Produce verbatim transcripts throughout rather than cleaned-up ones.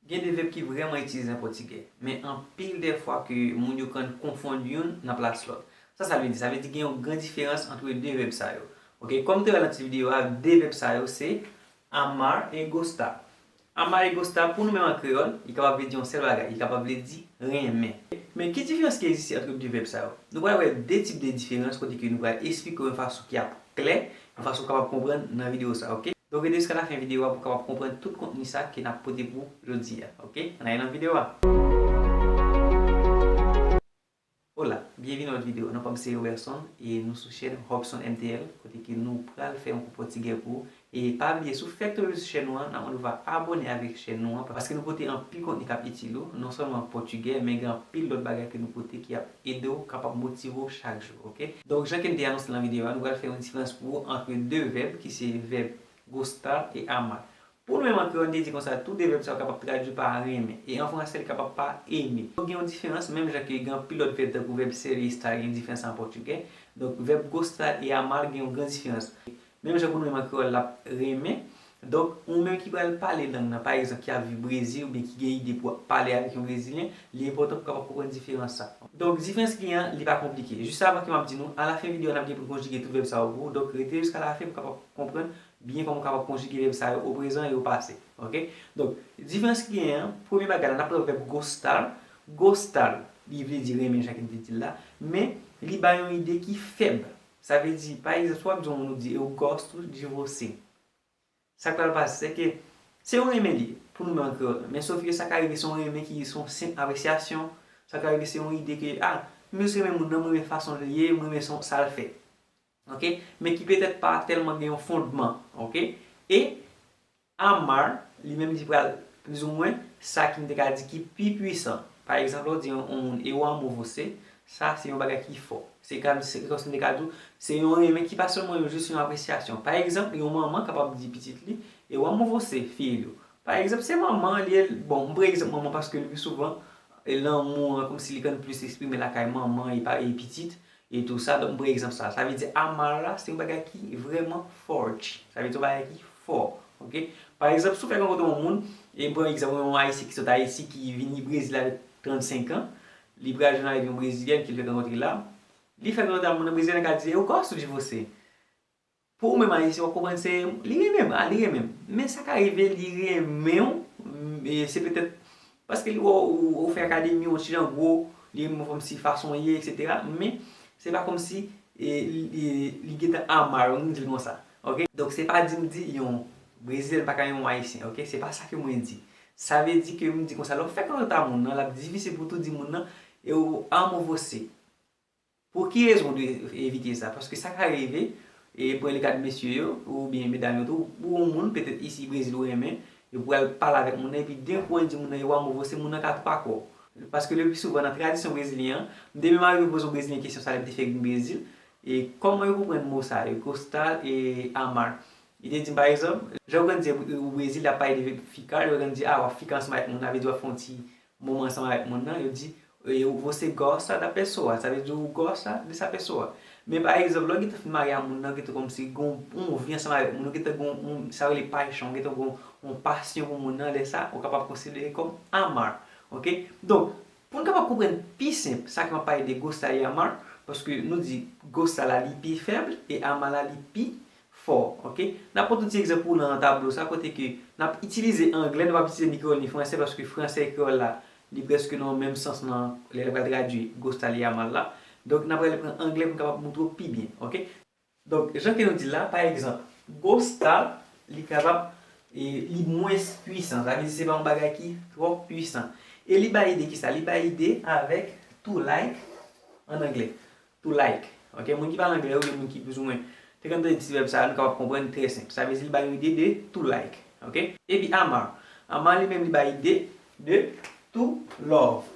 Gen de vèb ki vrèman itilize an pòtigè, men anpil de fwa ke moun yo konn konfonn youn nan plas lòt. Sa sa vle di? Sa vle di gen yon gran diferans ant de vèb sa yo. Ok, kòm m te wè nan tit videyo a, de vèb sa yo se amar e gostar. Amar e gostar, pou nou menm an kreyòl, li kapab vle di yon sèl bagay, li kapab vle di renmen. Men ki diferans ki egziste ant de vèb sa yo? Nou pral wè de tip de diferans kote ke nou pral esplike w yon fason ki ap klè, yon fason w kapab konprann nan videyo sa, ok? Donk rete jiska lafen videyo a pou w kapab konprann tout kontni sa ke n ap pote pou w jodi a, ok? Ann ale nan videyo a. Hola, byenvini nan lòt videyo. Non pa m se Robertson e nou sou chèn Robson M T L, kote ke nou pral fè yon kou pòtigè pou ou. E pa bliye, si w fèk tonbe sou chèn nou an, n ap mande w va abòne avèk chèn nou an, paske nou pote anpil kontni k ap itil ou, non sèlman pòtigè, men gen anpil lòt bagay ke nou pote ki ap ede w, kapab motive w chak jou, ok? Donk, jan ke n te anonse l nan videyo a, nou pral fè yon diferans pou ou ant de vèb, ki se vèb gostar e amar. Pou nou menm an kreyòl, n te di konsa, tou de vèb sa yo kapab tradui pa renmen, e an fransè, li kapab pa aimer. Donk, gen yon diferans, menm jan ke gen anpil lòt vèb, tankou vèb ser e estar, gen diferans an pòtigè. Donk, vèb gostar e amar gen yon gran diferans. Menm jan pou nou menm an kreyòl, l ap renmen. Donk, ou menm ki pral pale lang nan, pa egzanp, ki ap viv Brezil, oubyen ki gen ide pou pale avèk yon Brezilyen, li enpòtan pou w kapab konprann diferans sa. Donk, diferans ki gen an, li pa konplike. Jis avan ke m ap di nou, alafen videyo a, n ap gen pou n konjige tout vèb sa yo pou ou. Donk, rete jiska lafen pou w kapab konprann byen kòman w kapab konjige vèb sa yo o prezan e o pase. Ok? Donk, diferans ki genyen an, premye bagay la, n ap pran vèb gostar. Gostar, li vle di renmen, jan ke n te di l la, men li bay yon ide ki fèb. Sa vle di, pa egzanp, si w ap di yon moun ou di, eu gosto de você. Sa k pral pase, se ke se yon renmen li ye, pou nou menm an kreyòl. Men sof ke sa ka rive se yon renmen ki se yon senp apresyasyon. Sa ka rive se yon ide ke, a, m jis renmen moun nan, m renmen fason l ye, m renmen sa l fè. Ok? Men ki petèt pa tèlman gen yon fondman. Ok? E amar, li menm, li pral plizoumwen sa ki m te ka di ki pi pwisan. Pa egzanp, lè w di yon, yon moun, eu amo você, sa se yon bagay ki fò. Se ka, se kòmsi m te ka di w, se yon renmen ki pa sèlman yon, jis yon apresyasyon. Pa egzanp, yon manman kapab di pitit li, eu amo você, filho. Pa egzanp, se manman li ye, bon, m pran egzanp manman paske le pi souvan, e lanmou an, kòmsi li konn plis eksprime lakay manman e pa, e pitit, e tou sa. Donk, m pran egzanp sa. Sa vle di amar la, se yon bagay ki vrèman fòti. Sa vle di yon bagay ki fò. Ok? Pa egzanp, si w fèk rankontre yon moun, e m pran egzanp, yon Ayisyen ki sot Ayiti, ki vini Brezil avèk trannsenk an, li pral jwenn avèk yon Brezilyèn ke l fèk rankontre la. Li fèk rankontre ak moun nan, Brezilyèn nan ka di, eu gosto de você. Pou ou menm Ayisyen, w ap konprann se, li renmen m, a, li renmen m. Men sa ka rive, li renmen w, m, e se petèt paske li wè w, ou, ou fè akademi, ou ti jan gwo, li renmen w kòmsi fason w ye, etsetera. Men se pa kòmsi, e, li, li, li gentan amar, nou di l konsa. Ok? Donk, se pa di m di yon Brezilyèn pa ka renmen yon Ayisyen, ok? Se pa sa ke mwen di. Sa vle di ke m di konsa, lè w fèk rankontre ak moun nan, l ap difisil pou w tou di moun nan, eu amo você. Pou ki rezon w dwe evite sa? Paske sa ka rive, e pran le ka de mesye yo, oubyen medam yo tou, pou yon moun, petèt isi Brezil ou renmen, yo pral pale avèk moun nan, epi den kou w di moun nan eu amo você, moun nan ka tou pa kwè w. Paske le pi souvan nan tradisyon brezilyen an, m te menm arive poze yon Brezilyen kesyon sa lè m te fèk vin Brezil, e kòman yo konprann mo sa yo, gostar e amar. Li te di m, pa egzanp, jan w konn di o Brezil, y ap pale de ficar, yo konn di, a, w ap fika ansanm avèk moun nan, vle di w ap fè yon ti moman ansanm avèk moun nan, yo di, e, você gosta da pessoa, sa vle di ou gosta de sa pessoa. Men pa egzanp, lè w gentan fin marye ak moun nan, gentan kòmsi gen yon, yon vi ansanm avèk moun nan, gentan gen yon, yon, sa yo rele paixão, gentan gen yon, yon pasyon pou moun nan, lè sa, ou kapab konsidere kòm amar. Ok? Donk, pou n kapab konprann pi senp sa ke m ap pale de gostar e amar, paske nou di gostar la li pi fèb e amar la li pi fò, ok? N ap pran tout ti egzanp pou w nan tablo sa, kote ke n ap itilize anglè, nou p ap itilize ni kreyòl ni fransè, paske fransè e kreyòl la, li prèske nan menm sans nan lè l pral tradui gostar e amar la. Donk, n ap pral pran anglè pou n kapab montre w pi byen, ok? Donk, jan ke nou di l la, pa egzanp, gostar, li kapab, e, li mwens pwisan, sa vle di se pa yon bagay ki twò pwisan. E li bay ide kisa? Li bay ide avèk to like an anglè. To like. Ok, moun ki pale anglè oubyen moun ki plizoumwen te konn tande ti vèb sa a, nou kapab konprann trè senp. Sa vle di li bay yon ide de to like. Ok? Epi amar. Amar li menm li bay ide de to love.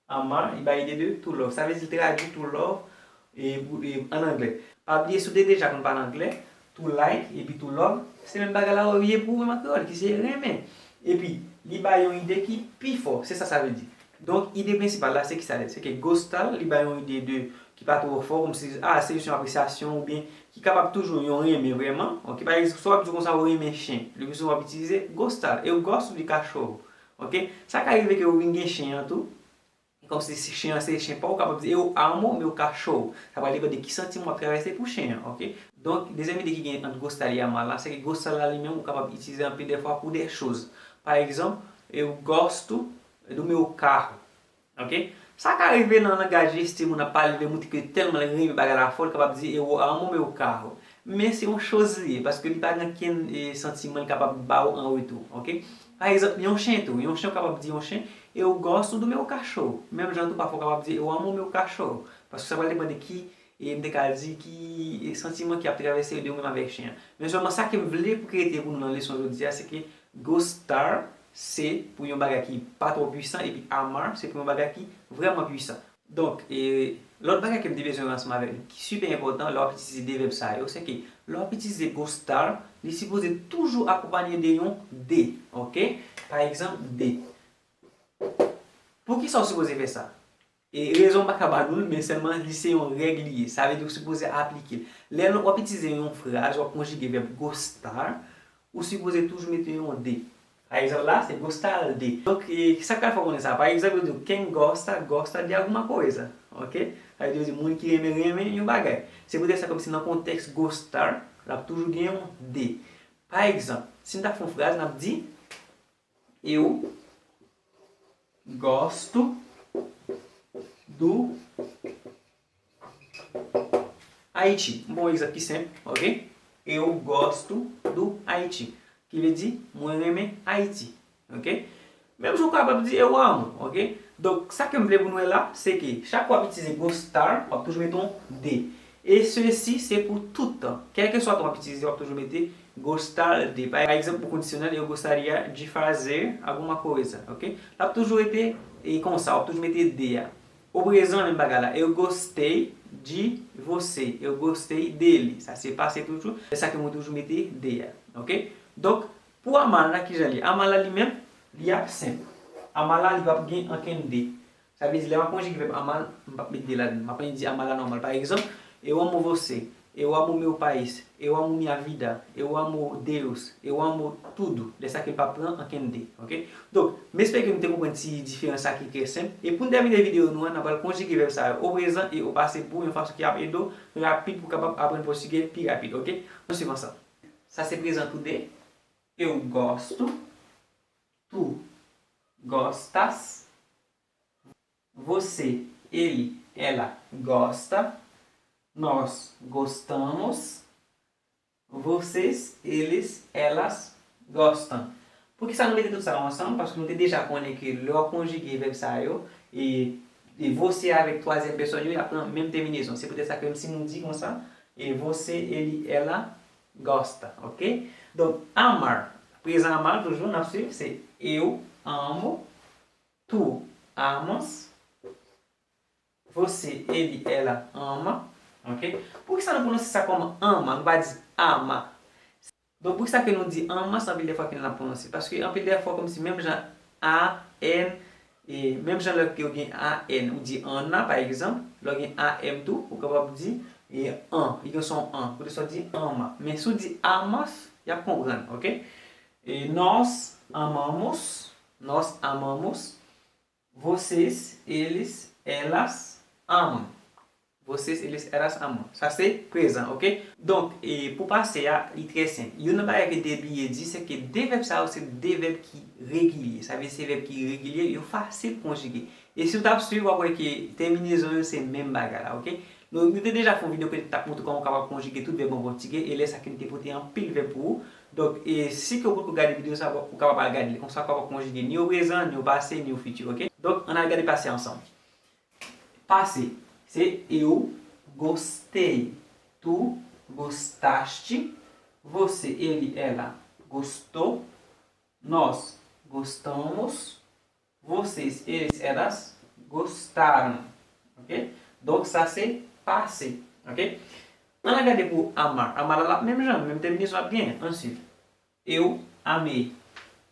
Amar, li bay ide de to love. Sa vle di li tradui to love e, e, an anglè. Pa bliye, si w te deja konn pale anglè, to like epi to love, se menm bagay la yo ye pou ou menm an kreyòl, ki se renmen. Epi, li bay yon ide ki pi fò, se sa sa vle di. Donk, ide prensipal la, se kisa l ye? Se ke gostar, li bay yon ide de, ki pa twò fò, kòmsi, a, se jis yon apresyasyon, oubyen ki kapab toujou yon renmen vrèman. Ok, pa egzanp, si w ap di konsa, ou renmen chen, le pi souvan w ap itilize gostar, eu gosto de cachorro. Ok? Sa ka rive ke ou vin gen chen an tou. Kòmsi si chen an se chen pa w, ou kapab di eu amo meu cachorro. Sa pral depann de ki santiman w ap travèse pou chen an, ok? Donk, dezyèm ide ki gen ant gostar e amar la, se ke gostar la li menm, ou kapab itilize anpil de fwa pou de choz. Pa egzanp, eu gosto do meu carro, ok? Sa ka rive nan langaj jestè, moun ap pale, li montre ke tèlman l renmen bagay la fò, li kapab di eu amo meu carro. Men se yon choz li ye, paske li pa gen okenn, e, santiman li kapab ba w an retou, ok? Pa egzanp, yon chen tou, yon chen ou kapab di yon chen, eu gosto do meu cachorro. Menm jan tou, pafwa ou kapab di eu amo meu cachorro. Paske sa pral depann de ki, e, m te ka di, ki, e, santiman ki ap travèse ou de ou menm avèk chen an. Men sèlman sa ke m vle pou ki rete pou nou nan leson jodi a, se ke gostar se pou yon bagay ki pa twò pwisan, epi amar se pou yon bagay ki vrèman pwisan. Donk, e, lòt bagay ke m te bezwen wè ansanm avèk nou, ki sipè enpòtan lè w ap itilize de vèb sa yo, se ke lè w ap itilize gostar, li sipoze toujou akonpaye de yon de, ok? Pa egzanp, de. Poukisa w sipoze fè sa? E rezon m pa ka ba nou l, men sèlman li se yon règ li ye. Sa vle di ou sipoze aplike l. Lè w ap itilize yon fraz, w ap konjige vèb gostar, ou sipoze toujou mete yon de. Pa egzanp la, se gostar de. Donk, e, sa k pral fè w konnen sa? Pa egzanp, yo di w, quem gosta, gosta de alguma coisa. Ok? Sa vle di, yo di, moun ki renmen, renmen yon bagay. Se poutèt sa, kòmsi nan kontèks gostar, l ap toujou gen yon de. Pa egzanp, si n ta fè yon fraz, n ap di, eu gosto do Haiti. M ba w yon egzanp ki senp, ok? Eu gosto do Haiti. Ki vle di, mwen renmen Ayiti. Ok? Menm jan w kapab di eu amo, ok? Donk, sa ke m vle pou nou wè la, se ke chak fwa w ap itilize gostar, w ap toujou mete yon de. E ceci, se pou tout tan. Kèlkeswa tan w ap itilize, w ap toujou mete gostar de. Pa egzanp, pou kondisyonèl, eu gostaria de fazer alguma coisa, ok? L ap toujou rete e konsa, w ap toujou mete de a. O prezan, menm bagay la. Eu gostei de você. Eu gostei dele. Sa se pase toujou. E sa ke mwen toujou mete de a. Ok? Donk, pou amar la, kijan li ye? Amar la li menm, li ap senp. Amar la, li p ap gen ankenn de. Sa vle di, lè m ap konjige vèb amar, m p ap met de ladan. M ap annik di amar la nòmal. Pa egzanp, eu amo você. Eu amo meu país. Eu amo minha vida. Eu amo Deus. Eu amo tudo. Lè sa ke l p ap pran ankenn de. Ok? Donk, m espere ke nou te konprann ti diferans sa ki trè senp. E pou n tèmine videyo nou an, n ap pral konjige vèb sa yo o prezan e o pase pou yon fason ki ap ede w rapid pou w kapab aprann pòtigè pi rapid. Ok? Ann swiv ansanm. Sa se prezan tou de. Eu gosto. Tu gostas. Você, ele, ela gosta. Nós gostamos. Vocês, eles, elas gostam. Poukisa nou mete tout sa yo ansanm? Paske nou te deja konnen ke lè w konjige vèb sa yo, e, e você avèk twazyèm pèsòn yo, y ap pran menm tèminezon. Se poutèt sa ke menm si nou di konsa, e você, ele, ela gosta, ok? Donk, amar, prezan amar, toujou, n ap swiv, se eu amo, tu amas, você, ele, ela ama, ok? Poukisa nou pwononse sa kòm ama, nou pa di ama? Donk, poukisa ke nou di ama, se anpil de fwa ke n ap pwononse? Paske anpil de fwa, kòmsi menm jan a, n, e menm jan lè ke w gen a n, ou di anna, pa egzanp, lè w gen a m tou, ou kapab di, e, an, li gen son an, poutèt sa w di ama. Men si w di amas, y ap konprann, ok? E nós amamos, nós amamos, vocês, eles, elas amam. Vocês, eles, elas amam. Sa se prezan, ok? Donk, e pou pase a, li trè senp. Youn nan bagay ke te bliye di, se ke de vèb sa yo, se de vèb ki regilye. Sa vle di se vèb ki regilye, yo fasil konjige. E si w t ap swiv, w ap wè ke tèminezon yo se menm bagay la, ok? Nou, nou te deja fè yon videyo kote n t ap montre kòman w kapab konjige tout vèb an pòtigè, e lè sa ke n te pote anpil vèb pou ou. Donk, e si ke w potko gade videyo sa, ou kapab al gade li. Konsa, w kapab konjige ni o prezan, ni o pase, ni o fiti, ok? Donk, ann al gade pase ansanm. Pase, se eu gostei, tu gostaste, você, ele, ela gostou, nós gostamos, vocês, eles, elas gostaram. Ok? Donk, sa se pase. Ok? Ann al gade pou amar. Amar la, l ap menm jan, menm tèminezon ap genyen. Ann swiv. Eu amei.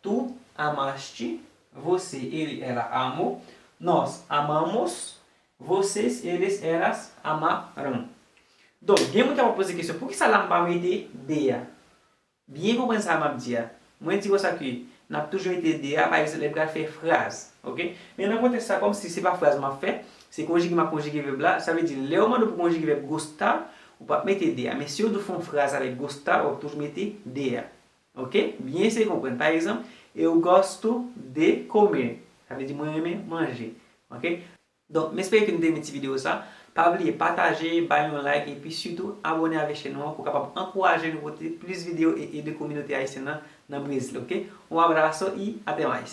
Tu amaste. Você, ele, ela amou. Nós amamos. Vocês, eles, elas amaram. Donk, gen moun ki ap poze kesyon, poukisa la m pa mete de a? Byen konprann sa m ap di a. Mwen di konsa ke n ap toujou mete de a, pa egzanp, lè n pral fè fraz. Oke? Men nan kontèks sa, kòmsi se pa fraz m ap fè, se konjige m ap konjige vèb la, sa vle di, lè yo mande w pou konjige vèb gosta, ou p ap mete de a. Men si yo di w fè yon fraz avèk gosta, w ap toujou mete de a. Oke? Byen eseye konprann. Pa egzanp, eu gosto de comer. Sa vle di, mwen renmen manje. Oke? Donk, m espere ke nou te renmen ti videyo sa. Pa bliye pataje, bay yon like, epi sitou abòne avèk chèn nou an pou kapab ankouraje nou pote plis videyo e ede kominote ayisyèn nan nan Brezil, oke? Um abraço e até mais!